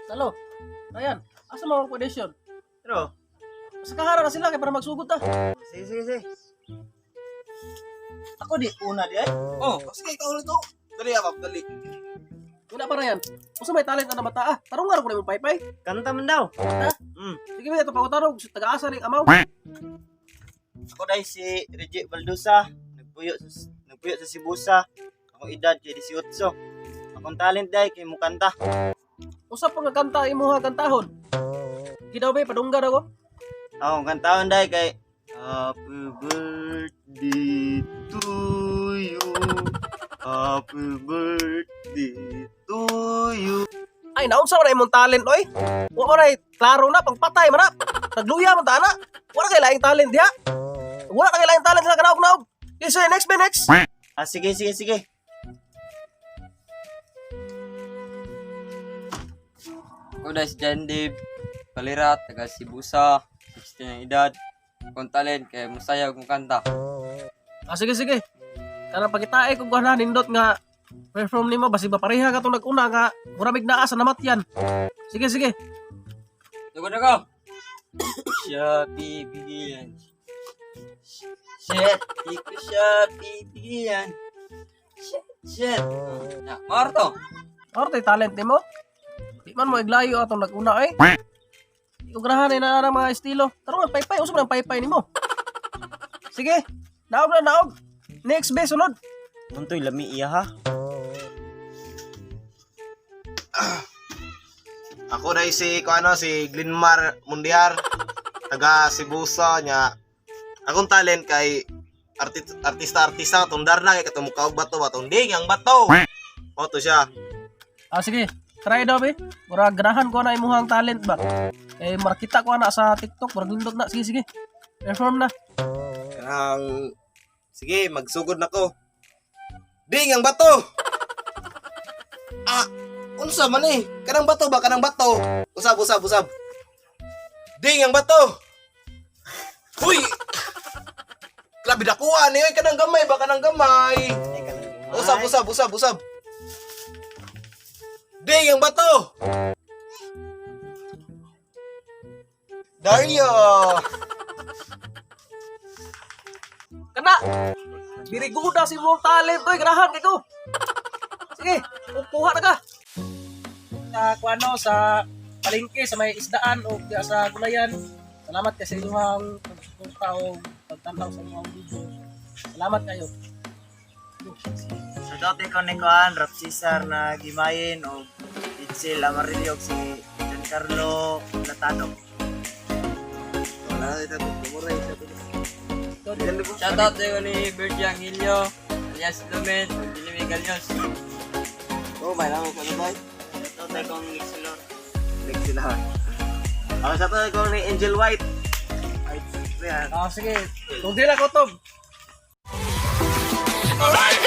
Salo. Ayan, asa mo ang audition? Pero, Sa kahara na sila kay para magsugod ta. Sige, sige, sige. Ako di, una di ay. Oh, sige, ikaw ulit to. Dali ako, dali. Una pa Ryan. Usa may talent na bata ah. Tarong nga ra ko na imong paypay. Kanta man daw. Ha? Sige ba ito pangutarong sa taga-asa ning amaw. Ako dahil si Reggie Baldusa, nagpuyo sa Sibusa. Akong edad kay 18. Akong talent dahil kay mukanta. Usa pa nga kanta imuha kantahon. Gidaw ba padunggan ako? Akong kantahon dahil kay Happy birthday to you. Happy birthday to you. Ay, naunsa man na imong talent oy. Wa man ay klaro na pangpatay man na. Nagluya man ta na. Wala kay laing talent diha. Wala kay laing talent sa kanaog-naog. Yes, sir, next be next. Ah, sige, sige, sige. Ako dahil si John Dave, Palira, taga Sibusa, 16 ang edad. Akong talent kay masaya kong kanta. Ah, sige, sige. Kana pagitae kog wala nindot nga perform nimo basi ba pareha ka tong nag-una nga muramig naa sa namatyan. Sige, sige. Tugod ako! Siya pipigilan. Shit, di ko siya pipigilan. Shit, shit. Oh, na, Marto! Oro tay talent nimo. Di man mo iglayo atong nag-una eh. Di ko ganahan na na mga estilo. Tarong ang paypay, uso man ang paypay nimo. Sige. Naog na naog. Next be sunod. Muntoy lami iya ha. Ako dahil si, ko ano, si Glenmar Mundiar, taga Sibusa niya. Akong talent kay artista-artista tong darna kay katong mukaog bato batong ding ang bato. Mao to siya. Ah, sige. Try daw be. Murag ganahan ko na imuhang talent ba. Eh makita ko na sa TikTok, murag nindot na. Sige, sige. Perform na. Kanang sige, magsugod na ko. Ding ang bato. Ah, unsa man eh? Kanang bato ba? Kanang bato. Usab, usab, usab. Ding ang bato. Uy! Grabe dakuha ni oy kanang gamay ba kanang gamay. Usab, usab, usab, usab. Ding ang bato. Dario. Kana. Biriguda si imong talent oy, ganahan kay ko. Sige, kuha na ka. Sa kuano sa palengke sa may isdaan o kaya sa gulayan. Salamat kay sa inyong pagsuporta o pagtanaw sa inyong video. Salamat kayo. Sa dati ko ni Kuan, Rap Cesar na gimayin o Itzel Amarillo og si Giancarlo Latano. Wala ito, tumuray siya. Shoutout sa ni Bertie Angilio, alias Lumen, Jimmy Galios. Oh, may lang ko ba? Sa dati kong Lexilor. Next sila. Ako sa to ko ni Angel White. Ay, yan. Ah, sige. Tugil ako, Tob. Alright.